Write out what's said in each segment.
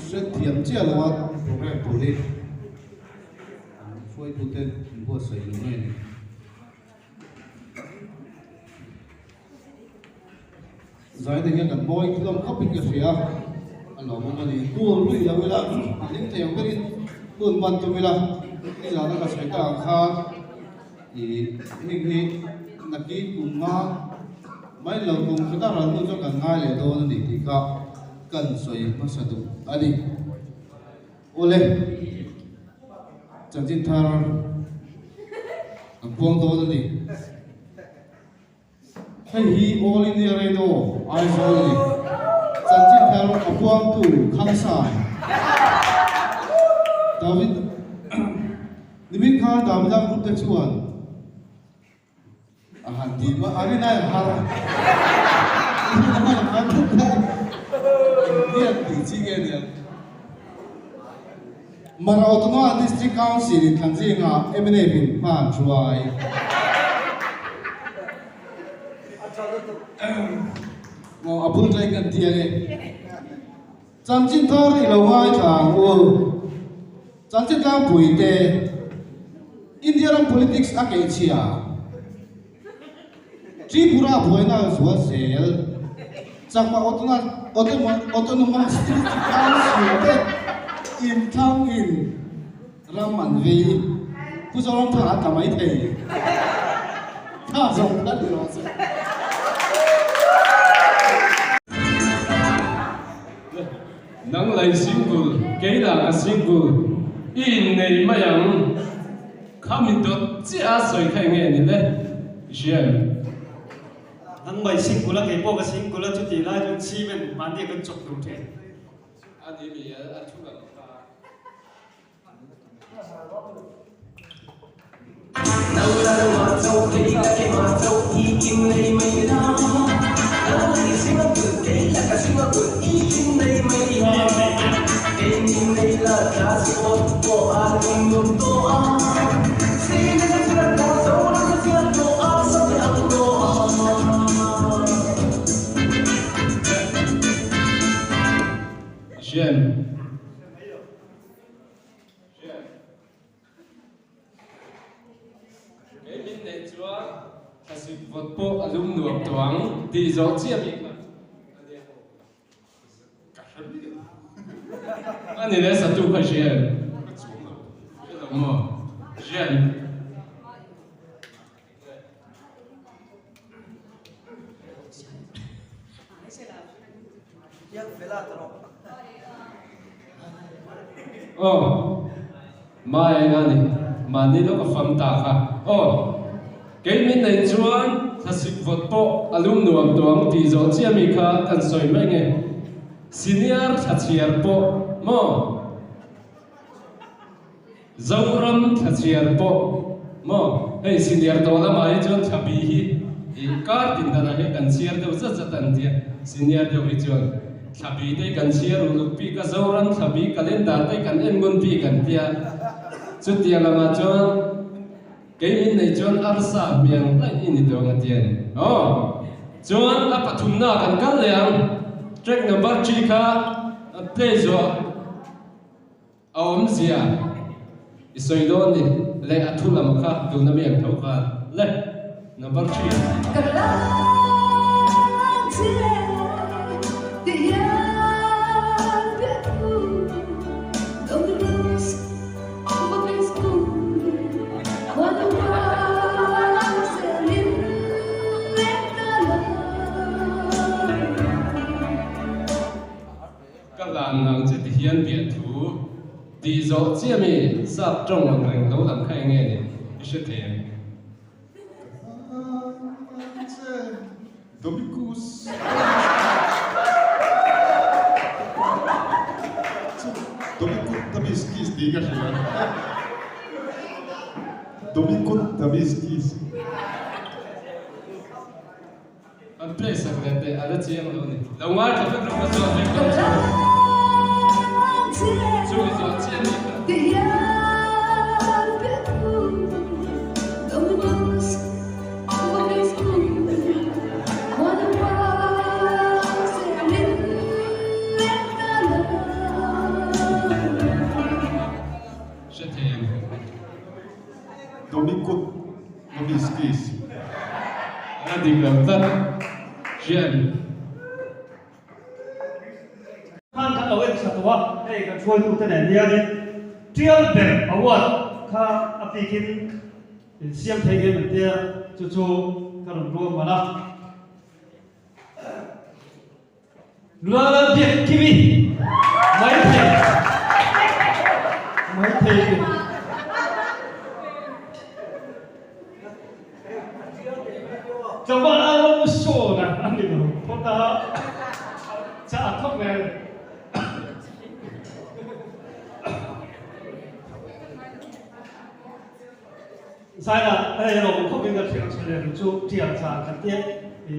Hrethiam chiah lo a program tur hi an hruaitute an buatsaih lo nge ni. Zaina hian kan mawi hlawm khawpin ka hria a lawmawm a ni. Cool ruih lo ila a hlim thei ang berin hun hman tum ila nizana ka sawi tak ang khan ih heng hi nakin kum nga mai lo kum khata ral hnu chuan kan ngai leh dawn a ni tih kha kan sawi hmasa duh a ni. Awle, chanchin thar kan puang dawn a ni. Hei hi All India Radio Aizawl a ni. Chanchin thar a puangtu Khangsai David Nimin khan Davida Group te chuan a han ti mai a rinai a har a rinai a har engtiang tih chi nge niang. Mara Autonomous District Council in thlan zingah mnf in hma an hruai. A bul tlai kan ti ang e. Chanchin thar i lo ngaithla ang u. Chanchin tlangpui te, India ram politics a kehchhia. Tripura buaina zual zel. Chakma Autonomous District Council te inthlangin ram an vei. Pu Zoramthanga a tla mai thei. Tha zawng tlat i rawh se. Nang lei single, kei lah ka single, i innei mai ang. Kha min dawt chiah a sawi kha enge ni le? I hria em? Nang mai single a, kei pawh ka single a, chutih lai chuan cement mahni kan chawp tur thin. A ni mi a thu lang kha. Jen. Kei min neih chuan thlasik vawt pawh a lum nuam tawh ang tih zawh chiah bik a nia. Ka hre miah lo. A ni le satu kha hria em? Ka chuang lo. Hre lo maw? Hria em? Aw, mai eng a ni, mahni lawk a fam ta kha. Aw, kei min neih chuan thlasik vawt pawh a lum nuam tawh ang tih zawh chiah mi kha kan sawi mai nge. Senior thlachiar pawh maw? Zoram thlachiar pawh maw hei senior tawh lamah hi chuan thlabi hi ih kar tin danah hian kan chhiar deuh zat zat an tia senior deuh hi chuan thlabi te hi kan chhiar uluk bik a Zoram thlabi calendar te hi kan en ngun bik an tia chutia lamah chuan kei min nei chuan arsa hmiang hlaih i ni dawn a tia ni aw chuan a pathumna kan kal leh ang track number 3 kha play zuah. A awmzia i sawi dawn ni le a thu lam kha tuna mi ang tho khan le number 3. Ka lang che ti hian piah thu Dominus vobiscum Khuanu zelin leng ta lo. Ka hlan nang che ti hian biah thu tih zawh chiah mi sap tawng ang reng lo lang kha enge ni i hre thei ang. Ka hlan nang che Domicus chu Domicus Tabiskis tih ka hria Domicus Tabiskis. An play sak leh teh a la chiang lo a ni. Lo ngaithla vek rawh ka zawt vek dawn chu. Chu i zawh chiah ni kha. Novice kiss. A dik lo tlat hian. Khan kan lo en tha tawh a, hei kan hruaitute nen hianin Tial ber award kha a bikin in siam thei ngei man tia chu chu ka rawn ruam man a. Nula lal biak kimi mai thei mai thei ni. Tlangval a rawng sawn a a ni lo phawt a chah khawp mai. Zaina hei rawng khawp in ka hriat che leh chu tial zan kan tia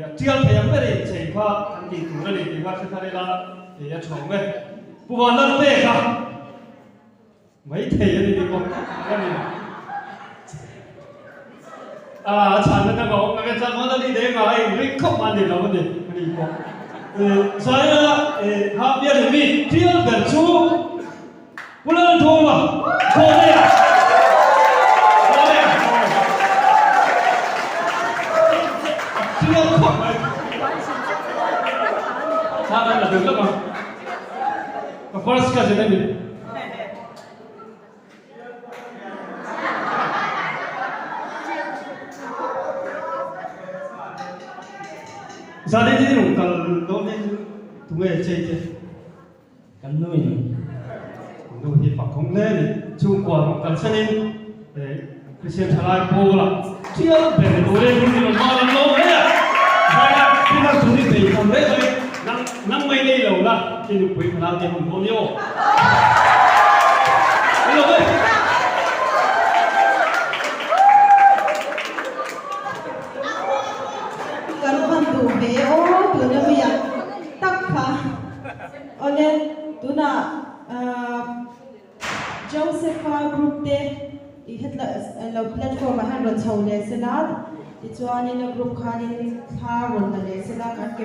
a tial thei ang ber in chei kha kan tih tur a ni tih kha hre thar ila tih a tha awm e. Pu Vanlalpeka mai thei a ni ni bawk a ni. A chhanna dang a awm ang e chuan a ni deng a a inring khawp a ni lo a ni a ni pawh. Zaina ha bial mi tial ber chu Pu Lalthuma Khawlea Khawlea A tial khawp mai. Thla kan la deuh lawk ang. Ka first cousin a ni. Zanin hi rawn kal dawn hi tunge chei che? Kan nu in nu hi fak awm hle a ni. Chhungkua rawn kal sanin Kristian thalai pawlah thial ber turin hun hi rawn hmang an lawm hle a. Zaina thil har tur hi bei tham reng mai nang nang mai nei lo la i nupui fanau te hun pawh ni aw. Ni lo e. Kan hman duh ve aw tuna mi ah tak kha. Awle, tunah Josepha group te i hetla lo platform ah hian rawn chho leh sela, tichuanin a group khanin thla rawn la leh sela kan ke.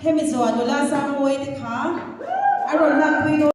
Hemi zawh nula Sangmawii te kha a rawn lakpui dawn.